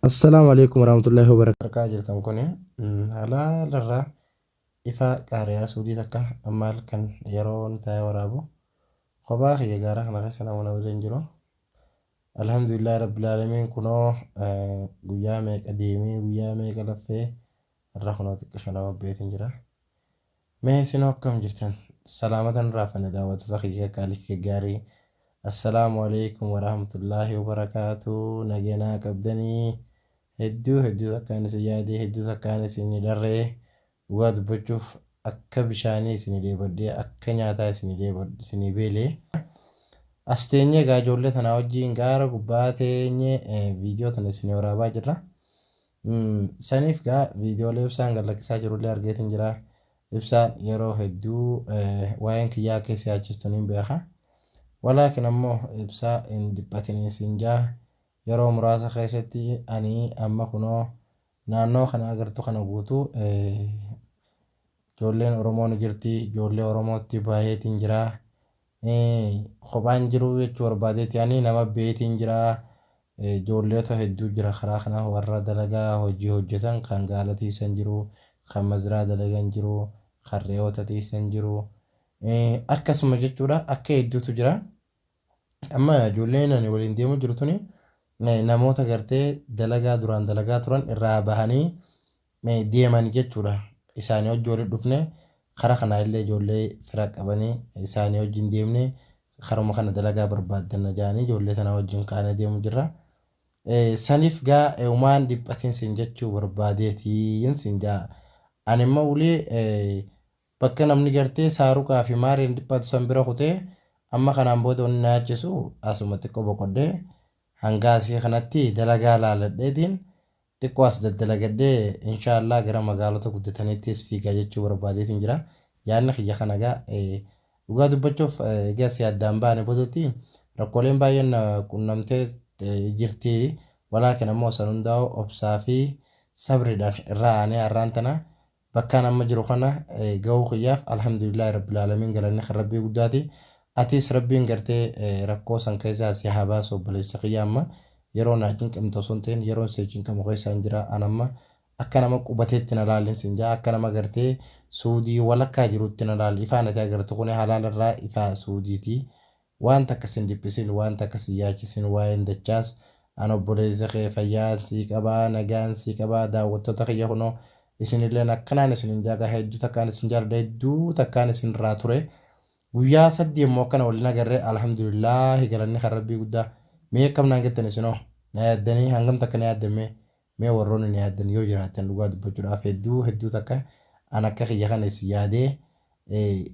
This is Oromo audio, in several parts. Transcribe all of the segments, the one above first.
Assalaamu alaikum warahmatullahi wabarakatuh. Harkaa jirtan kun halaalarraa ifa qaariyaa suudii takka amma halkan yeroon taa'ee waraabu kophaa kiyya gaara kana keessa nama na waliin jiru. Alhamdulillahi rabbil aalamiin kunoo guyyaa meeqa deemee guyyaa meeqa laffee irra kunoo xiqqisho nama beetin jira. Mee isinoo akkam jirtan? Salaamata nurraa fanne daawwattoota kiyya qaqqaalii fi gaggaarii. Assalaamu alaikum warahmatullaahi wabarakaatu. Naganaa qabdanii hedduu hedduu takkaan isin yaadee hedduu takkaan isin dharree dhugaa dubbachuuf akka bishaanii isin dheebadhee akka nyaataa isin dheebadhe isin beelee. As teenyee egaa ijoollee tanaa wajjin gaara gubbaa teenyee viidiyoo tana isin waraabaa jirra. Saniif gaa viidiyoolee ibsaan gad lakkisaa jirullee argeetiin jira. Ibsaan yeroo hedduu waa'een kiyyaa akka isa yaachistu niin beeka. Walaakin ammoo ibsaa hin dhiphatini siin jaa. Yeroo muraasa keessatti ani amma kunoo naannoo kana agartu kana guutuu ijoolleen Oromoo ni jirti. Ijoollee Oromootti baay'eetiin jira. Kophaan jiru jechuu barbaadeeti ani nama beetiin jira. Ijoolleeta hedduu jira karaa kana warra dalagaa hojii hojjetan kan gaala tiisan jiru, kan mazraa dalagan jiru, kan re'oota tiisan jiru. Akkasuma jechuudha akka hedduutu jira. Amma ijoolleen ani waliin deemu jiru tuni namoota gartee dalagaa duraan dalagaa turan irraa bahanii deeman jechuudha. Isaanii wajji walitti dhufne kara kanaa illee ijoollee fira qabanii isaanii wajjin deemne karuma kana dalagaa barbaaddanna jedhanii ijoollee tanaa wajjin kaanee deemu jirra. Saniif gaa umaan dhiphatin sin jechuu barbaadeetiin sin jaa. Ani immoo ulee bakka namni gartee saaruqaa fi maariin dhiphatu san bira kutee amma kanaan booda wanni na yaachisu asuma xiqqoo boqodhee hanga asii kanatti dalagaa laaladheetiin Xiqqoo as daddalagadhee inshaa Allah gara magaalota guddataniittis fiiga jechuu barbaadeetiin jira. Yaadni kiyya kana egaa dhugaa dubbachuuf egaa si addaan baane boodatti rakkooleen baay'een na qunnamtee jirti. Walaakin ammoo san hundaa'u obsaa fi sabriidhaan irraa aanee har'aan tana Bakkaan amma jiru kana gahuu kiyyaaf alhamdulillaahi rabbil aalamiin galanni kan rabbii guddaati. Atiis rabbiin gartee rakkoo san keessaa si haa baasu obboleessa kiyya amma yeroo naa cinqamtu osoo hin ta'in yeroon si cinqamu keessaan jira an amma akka nama qubateetti na laalin sin jaa akka nama gartee suudii walakkaa jirutti na laali ifaan ati agartu kuni halaala irraa ifaa suudiiti Waan takka sin dhiphisin, waan takka sin yaachisin waa'een Dachaas. An obboleessa kee fayyaan sii qaba, nagaan sii qaba. Daawwattoota kiyya kunoo isinilleen akkanaan isinin jaaga hedduu takkaan isin jaaladha hedduu takkaan isin irraa ture. Guyyaa saddi immoo akkana waliin agarre alhamdulillaahi galanni kan rabbii guddaa. Mee akkam naan jettan isinoo na yaaddanii hangam takka na yaaddan mee Mee warroonni na yaaddan yoo jiraattan dhugaa dubbachuudhaaf hedduu hedduu takka an akka kiyya kana isin yaadee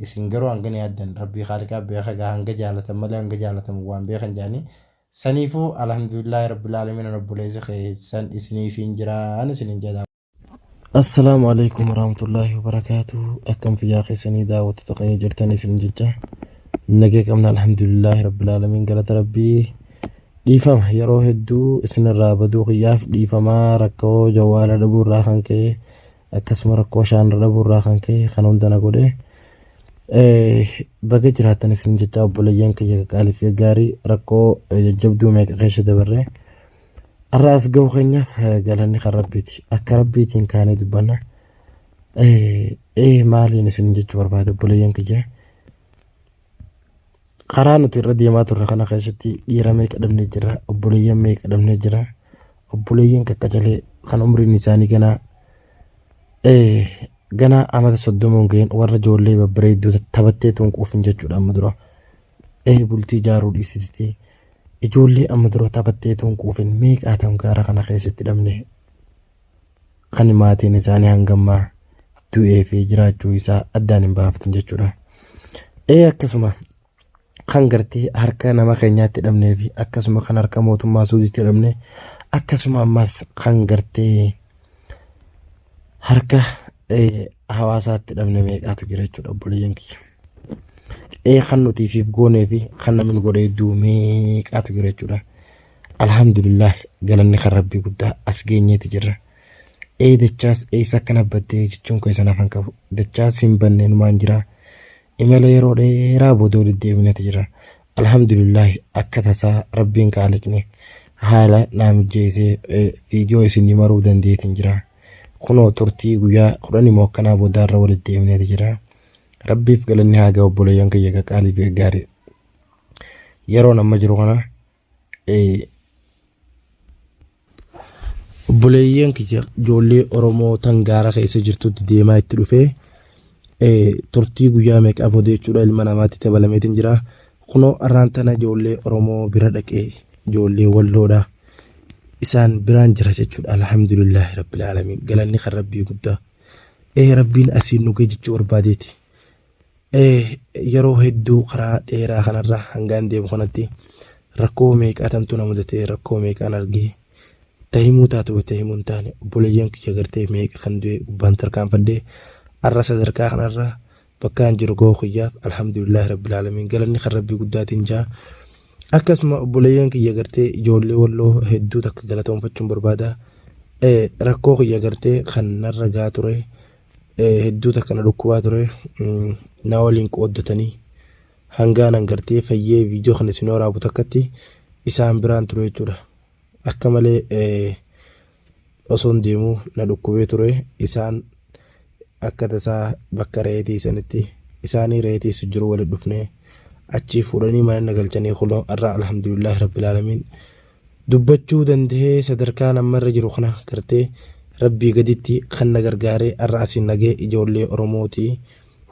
isin garuu hanga na yaaddan rabbii kaaliqaa beeka gaa hanga jaalatan malee hanga jaalatamu waan beekan jedhanii saniifuu alhamdulillaahi rabbil aalamiin an obboleessa keessan isiniifiin jira an isinin jedha. Assalaamu alaikum warahmatullaahi wabarakaatuh. Akkam fayyaa keessanii daawwattoota keenya jirtan isin jecha nagee qabna alhamdulillaahi rabbil aalamiin galata rabbii. Dhiifama yeroo hedduu isinirraa baduu kiyyaaf dhiifamaa rakkoo jawwaala dhabuu irraa kan ka'e akkasuma rakkoo shaanra dhabuu irraa kan ka'e kan hunda na godhe. Baga jiraattan isin jecha obboleeyyan kiyya qaqqaalii fi gaarii rakkoo jajjabduu meeqa keessa dabarre. Har'a as ga'uu keenyaaf galanni kan rabbiiti. Akka rabbiitiin kaanee dubbanna. Maaliin isin jechuu barbaade obboleeyyan kiyya. Karaa nuti irra deemaa turre kana keessatti dhiira meeqa dhabnee jirra, obboleeyyan meeqa dhabnee jira, obboleeyyan qaqqacalee kan umriin isaanii ganaa ganaa amata 30 hin gahin warra ijoollee babbareedduu taphattee tun quufin jechuudha amma dura. Bultii ijaaruu dhiisitee ijoollee amma dura taphattee tun quufin meeqaatam gaara kana keessatti dhabne kan maatiin isaanii hangammaa du'ee fi jiraachuu isaa addaan hin baafatin jechuudha. Akkasuma kan gartee harka nama keenyaatti dhabnee fi akkasuma kan harka mootummaa Suudiitti dhabne akkasuma ammas kan gartee harka hawaasaatti dhabne meeqaatu jira jechuudha obboleeyyan kiyya. Kan nuti ifiif goonee fi kan namni godhe hedduu meeqaatu jira jechuudha. Alhamdulillah galanni kan rabbii guddaa as geenyeeti jirra. Dachaas eessa akkana baddee jechuun keessan hafan qabu. Dachaas hin banne numaan jira. Imala yeroo dheeraa booda walitti deebineeti jira. Alhamdulillah akka tasaa rabbiin kaaliqne haala naa mijjeessee viidiyoo isinii maruu dandeetiin jira. Kunoo turtii guyyaa 10 moo akkanaa boodaarra walitti deemneeti jira. Rabbiif galanni haa ga'u obboleeyyan kiyya qaqqaalii fi gaggaarii. Yeroon amma jiru kana obboleeyyan kiyya ijoollee Oromoo tan gaara keessa jirtutti deemaa itti dhufee turtii guyyaa meeqaa booda jechuudha ilma namaatti dabalameetiin jira. Kunoo arraan tana ijoollee Oromoo bira dhaqee ijoollee Walloodha. Isaan biraan jira jechuudha. Alhamdulillaahi Rabbil Aalamiin. Galanni kan Rabbii guddaa. Rabbiin asiin nu ga'e jechuu barbaadeeti. Yeroo hedduu karaa dheeraa kanarra hangaan deemu kanatti rakkoo meeqaatamtu na mudate, rakkoo meeqaan argee, ta himuu taatu ta himuu hin taane, obboleeyyan kiyya gartee meeqa kan du'e gubbaan tarkaanfadhe. Arra sadarkaa kanarra bakkaan jiru gahuu kiyyaaf alhamdulillaahi rabbil aalamiin, galanni kan rabbii guddaatiin jaa. Akkasuma obboleeyyan kiyya gartee ijoollee Walloo hedduu takka galatoonfachuun barbaada. Rakkoo kiyya gartee kan narra gahaa ture, hedduu takka na dhukkubaa ture, na waliin qooddatanii hangaan an gartee fayyee viidiyoo kana isin waraabu takkatti isaan biraan ture jechuudha. Akka malee osoon deemuu na dhukkubee ture, isaan akka tasaa bakka re'ee tiisanitti isaanii re'ee tiisu jiru walitti dhufnee achii fuudhanii mana na galchanii. Kunoo har'a alhamdulillaahi rabbil aalamiin dubbachuu dandahee sadarkaan amma irra jiru kana gartee rabbii gaditti kan na gargaaree har'a asiin na gahe ijoollee Oromooti.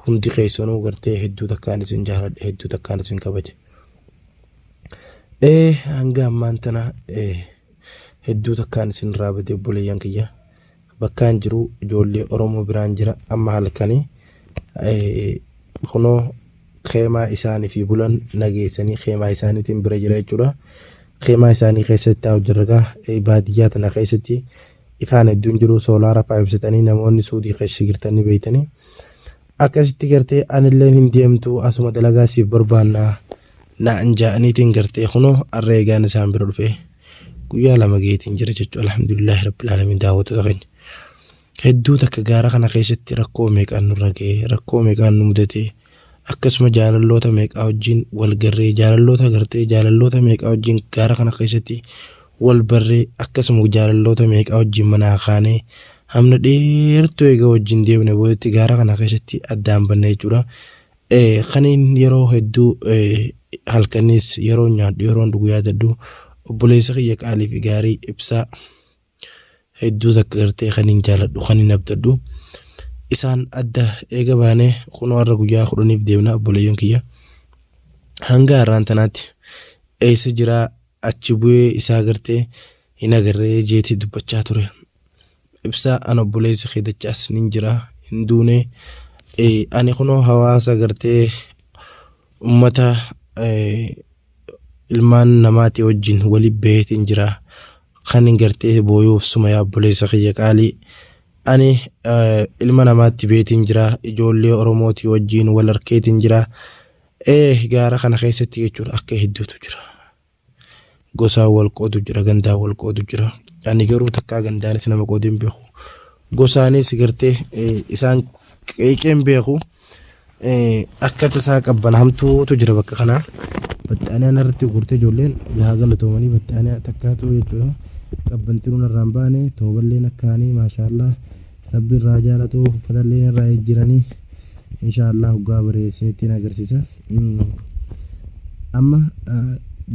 Hundi keessanuu gartee hedduu takkaan isin jaaladha, hedduu takkaan isin kabaja. Hanga ammaan tana hedduu takkaan isin irraa bade obboleeyyan kiyya. Bakkaan jiru ijoollee Oromoo biraan jira amma halkanii. Kunoo keemaa isaanii fi bulan nageessanii keemaa isaaniitiin bira jira jechuudha. Keemaa isaanii keessatti taa'u jirra gaa, baadiyyaa tana keessatti ifaan hedduun jiru, soolaara fa'aa ibsatanii namoonni Suudii keessa jirtan ni beektanii. Akkasitti gartee anilleen hin deemtu, asuma dalagaa siif barbaanna naan ja'aniitiin gartee kunoo har'a eegaan isaan bira dhufe guyyaa 2 geetiin jira jechuudha. Alhamdulillaahi rabbil aalamiin. Daawwattoota keenya, hedduu takka gaara kana keessatti rakkoo meeqaan nurra ga'e, rakkoo meeqaan nu mudate, akkasuma jaalalloota meeqaa wajjin wal garree, jaalalloota gartee jaalalloota meeqaa wajjin gaara kana keessatti wal barree, akkasuma jaalalloota meeqaa wajjin manaa kaanee hamna dheertuu eega wajjin deemne boodatti gaara kana keessatti addaan banne jechuudha. Kaniin yeroo hedduu halkanis yeroo nyaadhu yeroon dhugu yaadadhu obboleessa kiyya qaalii fi gaarii Ibsaa, hedduu takka gartee kaniin jaaladhu, kaniin abdadhu. Isaan adda eega baanee kunoo har'a guyyaa 10f deemna obboleeyyan kiyya. Hanga har'aan tanaatti eessa jiraa, achi bu'ee isaa gartee hin agarree jeetii dubbachaa ture. Ibsaa, an obboleessi kee dachaas nin jira, hin duune. Ani kunoo hawaasa gartee ummata ilmaan namaatii wajjin wali baheetiin jira. Kan gartee booyuuf suma yaa obboleessa kiyya qaalii. Ani ilma namaatti beetiin jira. Ijoollee Oromootii wajjin wal arkeetiin jira. Gaara kana keessatti jechuudha akka hedduutu jira. Gosaan wal qoodu jira, gandaan wal qoodu jira. Ani garuu takkaa gandaanis nama qoodee hin beeku. Gosaanis gartee isaan qeeqee hin beeku. Akka tasaa qabbana hamtuutu jira bakka kanaa. Baxxaaniyaan irratti gurgurtee ijoolleen haa galatoomanii, baxxaaniyaa takkaatu jechuudha. Qabbantinuun irraa hin baane, tooballeen akkaanii maashaallah rabbi irraa jaalatu, uffatalleen irraa jijjiiranii inshaallah hoggaa baree isinittiin agarsiisa. Amma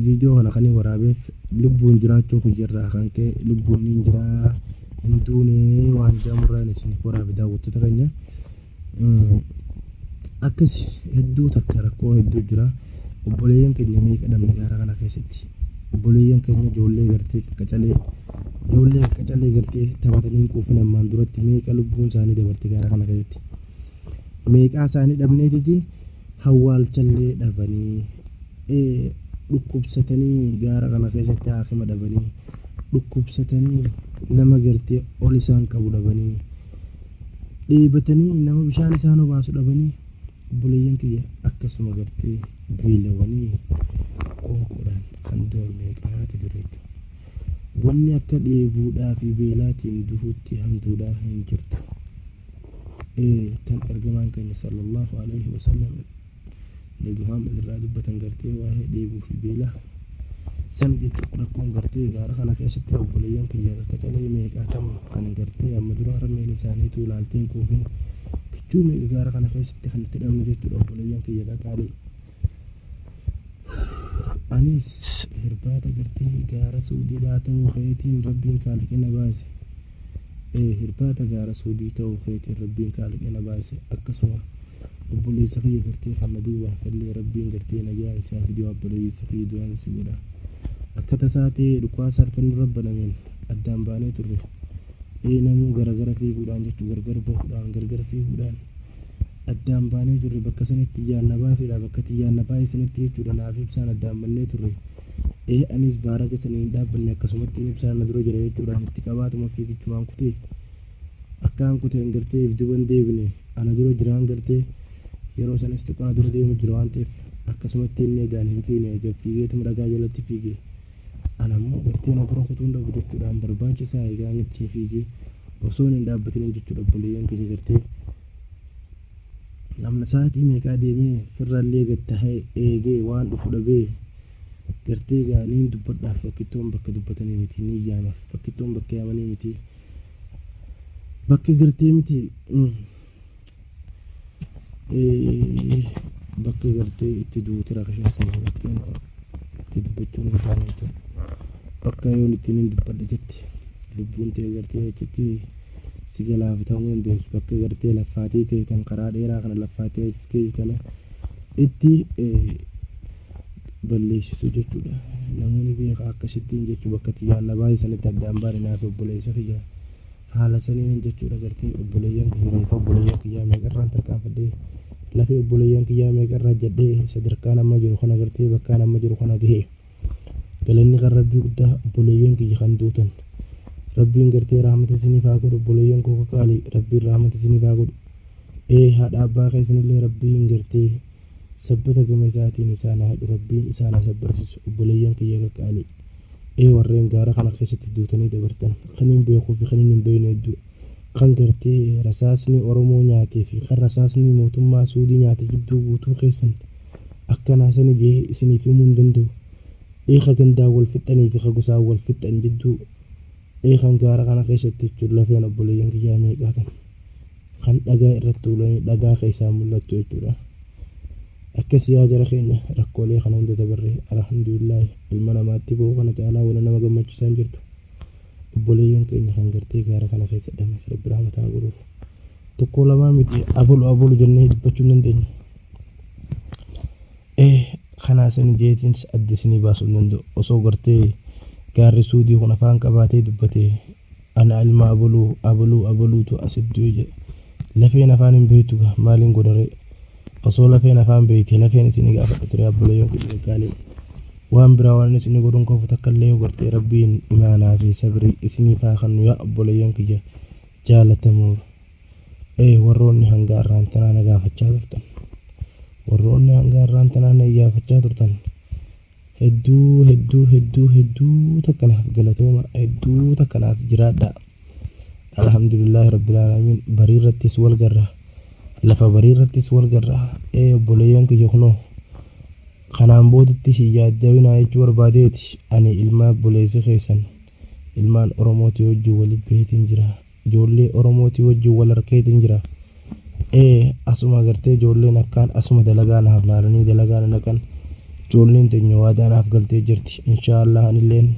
viidiyoo kana kan waraabeef lubbuun jiraachuu kiyyarraa kan ka'e, lubbuun niin jiraa, hin duune waan jedhamurraan isiniif waraabe daawwattoota keenya. Akkas hedduu takka rakkoo hedduu jira. Obboleeyyan keenya meeqa dhabne gaara kana keessatti. Obboleeyyan keenya ijoollee gartee qaqqacalee, ijoollee qaqqacalee gartee taphatanii hin quufin ammaan duratti meeqa lubbuun isaanii dabarte gaara kana keessatti. Meeqaa isaanii dhabneetiti hawwaalchallee dhabanii, dhukkubsatanii gaara kana keessatti haakima dhabanii, dhukkubsatanii nama gartee ol isaan qabu dhabanii, dheebatanii nama bishaan isaan obaasu dhabanii, obboleeyyan kiyya akkasuma gartee beelawanii qoonqoodhaan kan du'an meeqaatu jiru jechuudha. Wanni akka dheebuudhaa fi beelaatiin duhuutti hamtuudhaa hin jirtu. Tan ergamaan keenya sallallahu alaihi wasallam Nabi Muhammad irraa dubbatan gartee waa'ee dheebuu fi beelaa Sani jechuun rakkoon gartee gaara kana keessatti obboleeyyan kiyya qacalee meeqaatam kan gartee amma dura harmeen isaaniitu ilaaltee hin quufin kichuu meeqa gaara kana keessatti kan itti dhabne jechuudha obboleeyyan kiyya qaqaalii. Anis hirbaata gartee gaara suudiidhaa ta'uu keetiin rabbiin kaaliqi na baase. Ee hirbaata gaara suudii ta'uu keetiin rabbiin kaaliqi na baase akkasuma Obboleessa kiyya gartee kan na duuba hafellee Rabbiin gartee nagayaan si haa fidu obboleessa kiyya du'aan si godha. Akka tasaa ta'ee dhukaasa harka nurra banameen addaan baanee turre. Ee namuu gara gara fiiguudhaan jechuu gargar bahuudhaan gargar fiiguudhaan addaan baanee turre bakka sanitti iyyaan na baaseedha bakka tiyyaan na baase sanitti jechuudha naaf ibsaan addaan bannee turre. Ee anis baaraga saniin hin dhaabbanne akkasumatti ibsaan na dura jira jechuudhaan itti qabaatuma fiigichumaan kutee akkaan kuteen gartee if duban deebine. Ana dura jiraan gartee yeroo sanis xiqqoo na dura deemu jira waan ta'eef akkasumatti inni egaan hin fiine egaa fiigeetuma dhagaa jalatti fiige. Ana immoo gartee na dura kutuun dhabu jechuudhaan barbaachisaa egaan itti fiigee osoo hin dhaabbatin jechuudha obboleeyyan kiyya gartee namna sa'aatii meeqaa deemee firrallee gad taa'ee eegee waan dhufu dhabee gartee egaa niin dubbadhaaf bakkittoon bakka dubbatanii miti niin yaamaaf bakkittoon bakka yaamanii miti. Bakka gartee miti bakka gartee itti duuti rakashaa sana bakkeen itti dubbachuun hin taane jechuudha. Bakka yoon ittiin hin dubbadhe jette lubbuun ta'e gartee achitti si galaafatamuu dandeessu. Bakka gartee laffaatii ta'e tan karaa dheeraa kana laffaatee achi keessa tana itti balleessitu jechuudha. Namoonni beekaa akkasittiin jechuu bakka tiyyaan na baay'ee sanitti addaan baane naaf obboleessa kiyya haala saniin jechuudha gartee obboleeyyan kiyya reefa obboleeyyan kiyyaa meeqarraan tarkaanfadhee lafee obboleeyyan kiyyaa meeqarraa jedhee sadarkaan amma jiru kana gartee bakkaan amma jiru kana gahe. Galanni kan rabbii guddaa obboleeyyan kiyya kan duutan. Rabbiin gartee rahmata isiniif haa godhu obboleeyyan koo qaqaalii rabbiin rahmata isiniif haa godhu. Ee haadha abbaa keessanillee rabbiin gartee Sabbata gama isaatiin isaan haa hidhu Rabbiin isaan haa sabbarsiisu obboleeyyan kiyya qaqqaalii ee warreen gaara kana keessatti duutanii dabartan kaniin beekuu fi kaniin hin beekne hedduu kan gartee rasaasni Oromoo nyaatee fi kan rasaasni mootummaa Suudii nyaate jidduu guutuu keessan akkanaa sani jee isiniif himuu hin danda'u ee ka gandaan wal fixxanii fi ka gosaan wal fixxan jidduu ee kan gaara kana keessatti jechuun lafeen obboleeyyan kiyyaa meeqaatan kan dhagaa irratti tuulanii dhagaa keessaa mul'attu jechuudha. Akkas yaa jara keenya rakkoolee kana hunda dabarree alhamdulillaahi ilma namaatti ba'uu kana caalaa wani nama gammachiisaa hin jirtu. Obboleeyyan keenya kan gartee gaara kana keessa dhames rabbi rahmata haa godhuuf. Tokko lamaa miti abalu abalu jennee dubbachuu hin dandeenyu. Ee kanaa sani jeetiins adda isinii baasuu hin danda'u. Osoo gartee gaarri suudii kun afaan qabaatee dubbatee Ana ilma abaluu abaluu abaluutu asit du'e jedhe. Lafeen afaan hin beektu gaa maaliin godha ree? Osoo lafeen afaan beekte lafeen isinii gaafadha ture abboleeyyan kiyya gaggaalee. Waan biraa waan isinii godhuun qabu takka illee yoo gartee rabbiin imaanaa fi sabrii isiniif haa kennu yaa obboleeyyan kiyya jaalatamoo. Ee warroonni hanga arraan tanaa na gaafachaa turtan. Warroonni hanga arraan tanaa na iyyaafachaa turtan. Hedduu hedduu hedduu hedduu takka naaf galatooma hedduu takka naaf jiraadha. Alhamdulillaahi rabbil aalamiin barii irrattis wal garra lafa barii irrattis wal garra ee obboleeyyan kiyya kunoo kanaan boodatti hin yaaddawinaa jechuu barbaadeeti ani ilma obboleessi keessan ilmaan Oromootii wajjin wali beetiin jira. Ijoollee Oromootii wajjin wal arkeetiin jira. Ee asuma gartee ijoolleen akkaan asuma dalagaa naaf laalanii dalagaa na naqan. Ijoolleen teenya waadaa naaf galtee jirti. Inshaa Allah anilleen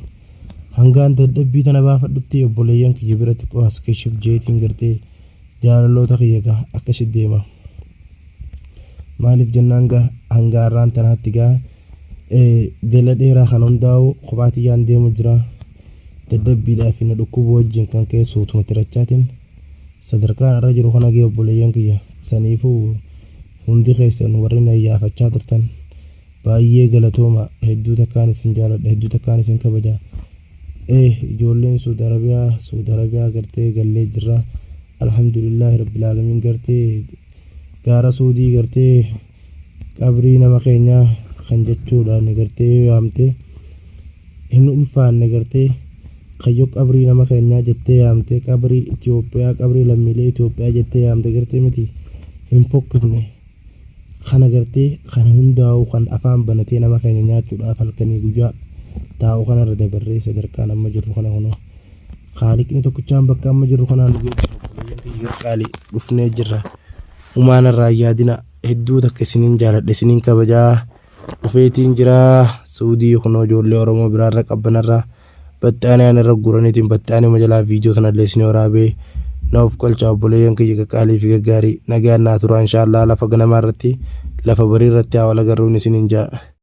hangaan dadhabbii tana baafadhutti obboleeyyan kiyya bira xiqqoo as kishif jeetiin gartee jaalaloota kiyya gaa akkasi deema. Maaliif jennaan gaa hanga har'aan tanaatti gaa Dela dheeraa kan hundaa'u kophaa tiyyaan deemu jira. Daddabbiidhaa fi na dhukkubu wajjin kan ka'e suutuma tirachaatiin sadarkaan irra jiru kana ga'e obboleeyyan kiyya. Saniifuu hundi keessan warri na iyyaafachaa turtan baay'ee galatooma. Hedduu takkaan isin jaaladha, hedduu takkaan isin kabaja. Ijoolleen Suudi Arabiyaa, Suudi Arabiyaa gartee gallee jirra. Alhamdulillaahi Rabbil Aalamiin gartee gaara Suudii gartee Qabrii nama keenyaa kan jechuudhaan gartee yoo yaamte hin ulfaanne gartee kayyoo qabrii nama keenyaa jettee yaamte qabrii Itoophiyaa qabrii lammiilee Itoophiyaa jettee yaamte gartee miti hin fokkifne kana gartee kana hundaa'u kan afaan banatee nama keenya nyaachuudhaaf halkanii guyyaa taa'u kanarra dabarree sadarkaan amma jirru kana kunoo Khaaliqni tokkichaan bakka amma jirru kanaan nu geesse obboleeyyan kiyya qaqqaalii dhufnee jirra. Umaan irraa hin yaadina hedduu takka isiniin jaaladha isiniin kabajaa dhufeetiin jira Suudii kunoo ijoollee Oromoo biraarra qabbanarra baxxaanii aan irra guuraniitiin baxxaanii jalaa viidiyoo kanallee isinii waraabee na of qalchaa obboleeyyan kiyya qaqqaalii fi gaggaarii nagaan naa turaa inshaallah lafa ganamaa irratti lafa barii irratti haa wal agarruun isiniin jaa.